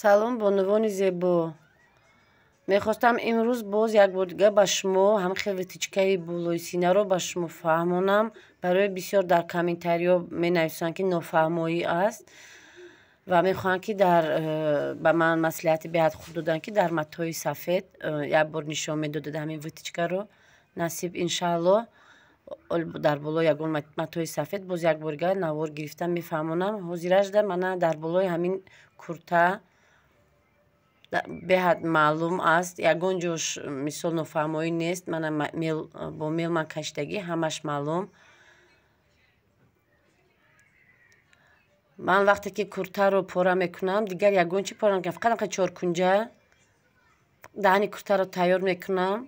Салом, бонувони зебо. Мехостам имрӯз боз як бор дига ба шумо ҳамхел вытичкаи болои синаро ба шумо фаҳмонам. Барои бисёр дар комментариҳо менависанд, ки нофаҳмоӣ аст ва мехоҳанд, ки дар ба ман маслиҳати беҳад хуб доданд, ки дар матои сафед як бор нишон медодед ҳамин вытичкаро. Насиб, иншааллоҳ, дар болои ягон матои сафед боз як бор дига навор гирифта мефаҳмонам. Ҳозиражда мана дар болои ҳамин курта беҳад маълум аст, ягон ҷош мисол нофаҳмоӣ нест. Мана бо мел ман кашидагӣ, ҳамаш маълум. Ман вақте ки куртаро пора мекунам, дигар ягон чи пора намекунам, фақат ҳамқа чоркунҷа даҳани куртаро тайёр мекунам,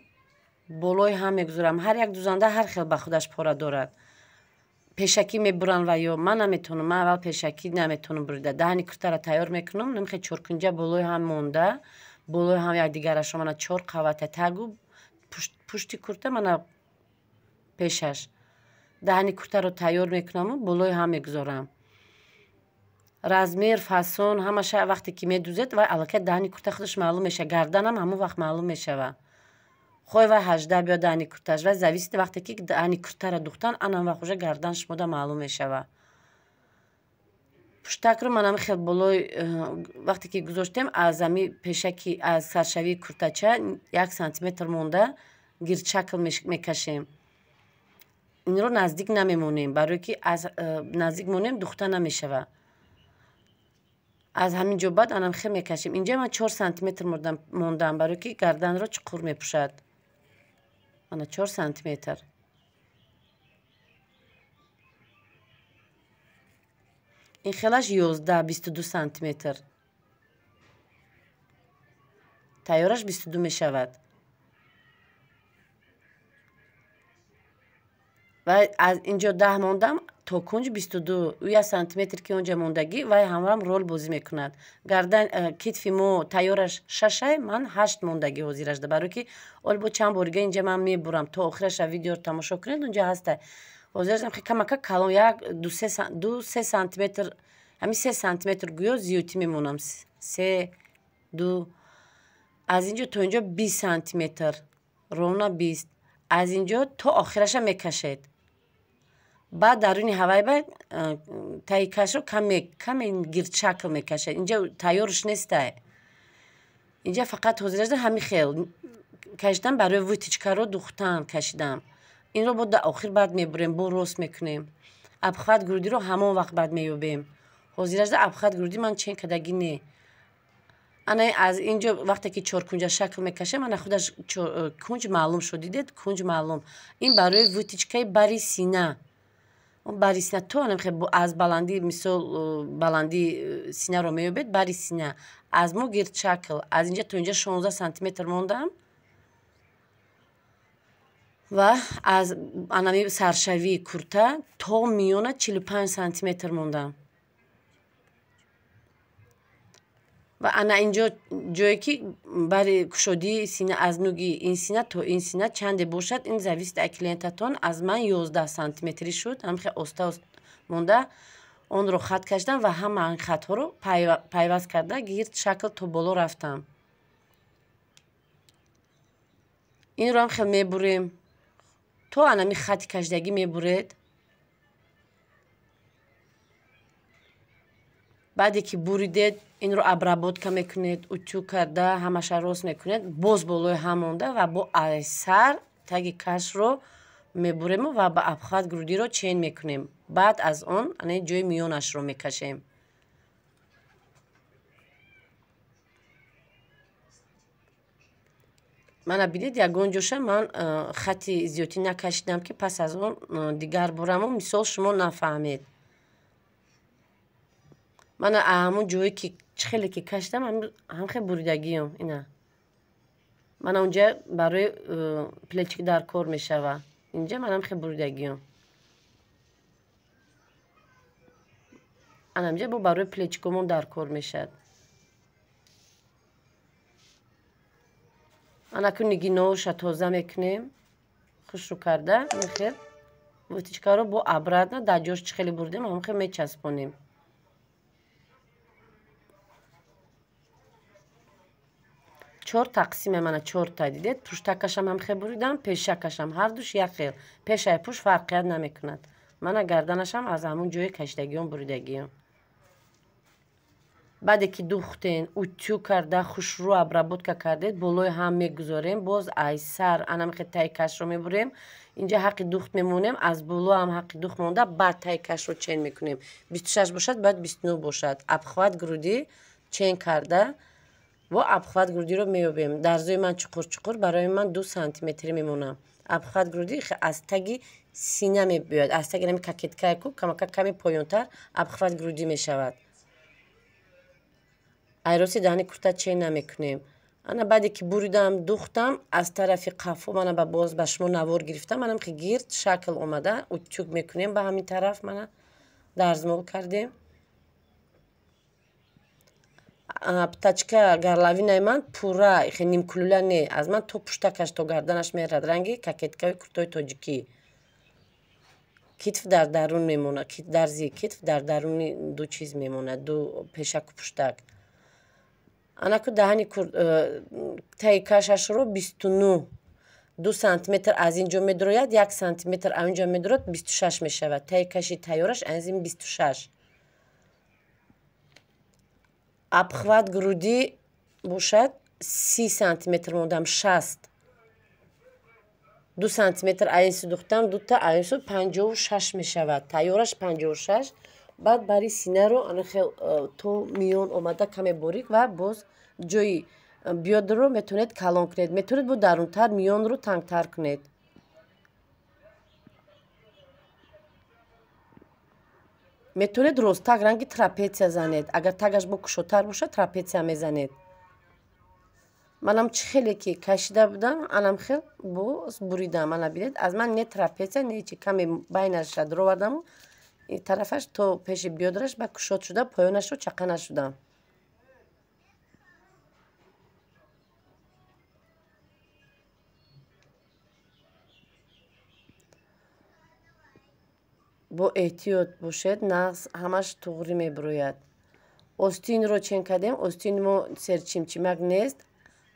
болои ҳам мегузорам. Ҳар як дузанда ҳар хел ба худаш пора дорад. Пешакӣ мебуранд ва ё ман наметавонам, ман аввал пешакӣ наметавонам бурида. Даҳани куртаро тайёр мекунам, намехе чоркунҷа болои ҳам монда, болои ҳам якдигарашро мана чор қавата тагу пушти курта мана пешаш. Даҳани куртаро тайёр мекунаму болои ҳам мегузорам. Размер, фасон ҳамаша вақте ки медузед, вай аллакай даҳани курта худаш маълум мешавад, гарданам ҳамон вақт маълум мешавад. Хой вай 18 биё даҳани курташ, вай зависит вақте ки даҳани куртаро духтан, анам вақт уже гардан шумода маълум мешавад. Пуштакро ман ҳами хел болои вақте ки гузоштем, аз ҳами пешаки аз саршавии куртача 1 сантиметр монда гирдшакл мекашем. Инро наздик намемонем, барое ки аз наздик монем духта намешавад. Аз ҳамин ҷо баъд анам хел мекашем. Инҷа ман 4 сантиметр мондам, барое ки гарданро чуқур мепӯшад. Мана 4 сантиметр. Ин хелаш 11, 22 сантиметр. Тайёраш 22 мешавад. Ва аз инҷо 10 мондам то кунҷ 22, ӯ 1 сантиметр ки онҷа мондагӣ, вай ҳамрам рол бозӣ мекунад. Гардан китфи мо тайёраш 6, ман 8 мондагӣ ҳозиражда, барое ки ол бо чанд борига инҷа ман мебурам. То охираша видеоро тамошо кунед, онҷа ҳаста. Ҳозираждам хе камака калон, як ду се сантиметр, ҳамин 3 сантиметр гӯё зиёдтӣ мемонам. 3, 2, аз инҷо то инҷо 20 сантиметр, ровно 20. Аз инҷо то охираша мекашед. Баъд даруни ҳавай ба таи кашро каме гирдшакл мекашад. Инҷа тайёрш нестай. Инҷа фақат ҳозиражда ҳамин хел кашидан барои вытичкаро духтан кашидам. Инро бо дар охир баъд мебурем, бо рост мекунем. Обхват грудиро ҳамон вақт баъд меёбем. Ҳозиражда обхват груди ман чен кардагӣ не. Ана аз инҷо вақте ки чоркунҷа шакл мекашем, ана худаш кунҷ маълум шуд. Дидед, кунҷ маълум. Ин барои вытичкаи бари сина. Бари сина то аз баландӣ, мисол баландии синаро меёбед, бари сина. Аз мо гирдшакл, аз инҷа то инҷа 16 сантиметр мондам ва аз анами саршавии курта то миёна 45 сантиметр мондам. Ва ана инҷо ҷое ки бари кушодии сина аз нуги ин сина то ин сина чанде бошад, ин зависит аз клиентатон. Аз ман 11 сантиметрӣ шуд, ҳамхел оста оста монда онро хат кашидам ва ҳама ин хатҳоро пайваст карда гирд шакл то боло рафтам. Инро ҳам хел мебурем то анами хати кашидагӣ мебуред. Баъде ки буридед, инро обработка мекунед, утюг карда ҳамаша рост мекунед, боз болои ҳам монда ва бо айсар таги кашро мебурему ва ба обхват грудиро чен мекунем. Баъд аз он ана ҷои миёнашро мекашем. Мана бинед, ягон ҷоша ман хати зиёдтӣ накашидам, ки пас аз он дигар бураму мисол шумо нафаҳмед. Мана ҳамон ҷое ки чӣ хеле ки кашидам, ҳамхел буридагиём ина. Мана онҷа барои плечик дар кор мешава. Инҷа ман ҳамхел буридагиём. Ана инҷа бо барои плечикомон дар кор мешавад. Ана ку нигиноша тоза мекунем, хушрӯ карда, мехел вытичкаро бо обратно дар ҷош чӣ хеле буридем, ҳамхел мечаспонем. Чор тақсиме мана чорта дидед. Пуштакашам ҳам хел буридам, пешакашам ҳардуш як хел. Пешай пушт фарқият намекунад. Мана гарданашам аз ҳамун ҷои кашидагиён буридагиён. Баъде ки духтен, утюг карда, хушрӯ обработка кардед, болои ҳам мегузорем, боз ай сар анамихе таи кашро мебурем. Инҷа ҳаққи духт мемонем, аз боло ҳам ҳаққи духт монда, баъд таи кашро чен мекунем. 26 бошад, бояд 29 бошад. Обхват груди чен карда, бо обхват грудиро меёбем. Дарзои ман чуқур-чуқур, барои ман 2 сантиметр мемонам. Обхват груди аз таги сина мебиёяд, аз таги нами кокеткае ку, камака каме поёнтар обхват груди мешавад. Айроси даҳани курта чен намекунем. Ана баъде ки буридам, духтам, аз тарафи қафо мана ба боз ба шумо навор гирифтам, манам ки гирд шакл омада, утюг мекунем ба ҳамин тараф, мана дарзмол кардем. Птачка горловинаи ман пурра, хе нимкулула не, аз ман то пуштакаш то гарданаш мерад, ранги кокеткаи куртои тоҷикӣ. Китф дар дарун мемонад, дарзи китф дар даруни ду чиз мемонад, ду пешаку пуштак. Анаку даҳани таи кашашро 29, 2 сантиметр аз ин ҷо медрояд, 1 сантиметр аз ин ҷо медрояд, 26 мешавад. Таи каши тайёраш аз ин 26. Обхват груди бошад 30 сантиметр мондам, 60. 2 сантиметр аз ин су духтам, дута аз ин су 56 мешавад. Тайёраш 56. Баъд бари синаро ана хел то миён омада каме борик ва боз ҷои бёдро метавонед калон кунед, метавонед бо дарунтар миёнро тангтар кунед. Метавонед росттаг ранги трапеция занед. Агар тагаш бо кушодтар бошад, трапеция мезанед. Манам чӣ хеле ки кашида будам, анам хел боз буридам. Ана бинед, аз ман не трапеция, не чи, каме байнаша даровардаму ин тарафаш то пеши бёдраш ба кушод шуда, поёнашро чақа нашудам. Бо эҳтиёт бошед, нағз ҳамаш туғрӣ мебирояд. Остинро чен кардем, остини мо серчимчимак нест.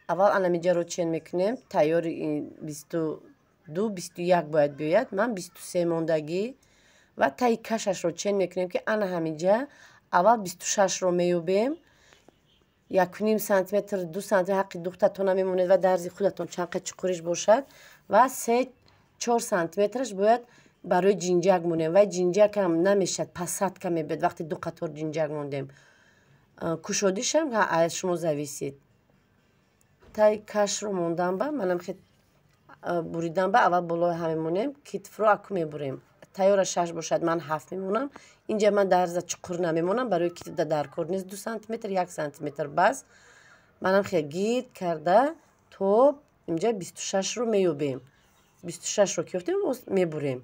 Аввал анамиҷаро чен мекунем, тайёри 22, 21 бояд биёяд. Ман 23 мондагӣ ва таи кашашро чен мекунем, ки ана ҳаминҷа аввал 26-ро меёбем. 1.5 сантиметр, 2 сантиметр ҳаққи духтатон мемонед ва дарзи худатон чанд қад чуқуриш бошад ва 3-4 сантиметраш бояд барои ҷинҷак монем. Вай ҷинҷак ҳам намешад, посадка мебиёд вақте ду қатор ҷинҷак мондем. Кушодишам аз шумо зависид. Таи кашро мондам ба, манам хе буридам ба, аввал болои ҳам мемонем, китфро аку мебурем. Тайёра 6 бошад, ман 7 мемонам. Инҷа ман дарза чуқур намемонам, барои китф даркор нест 2 сантиметр, 1 сантиметр бас. Манам хе гирд карда то инҷа 26-ро меёбем. 26-ро ки ёфтем, мебурем.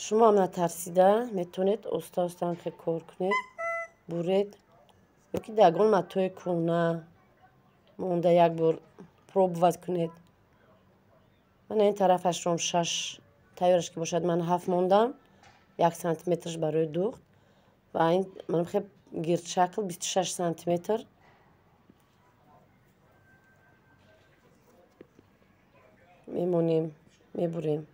Шумо ҳам натарсида метавонед оста-оста ҳам хел кор кунед, буред ёки ягон матои кӯҳна монда як бор пробовать кунед. Мана ин тарафашром 6 тайёраш ки бошад, ман 7 мондам, 1 сантиметраш барои духт ва ин манам хел гирдшакл 26 сантиметр. Мемонем, мебурем.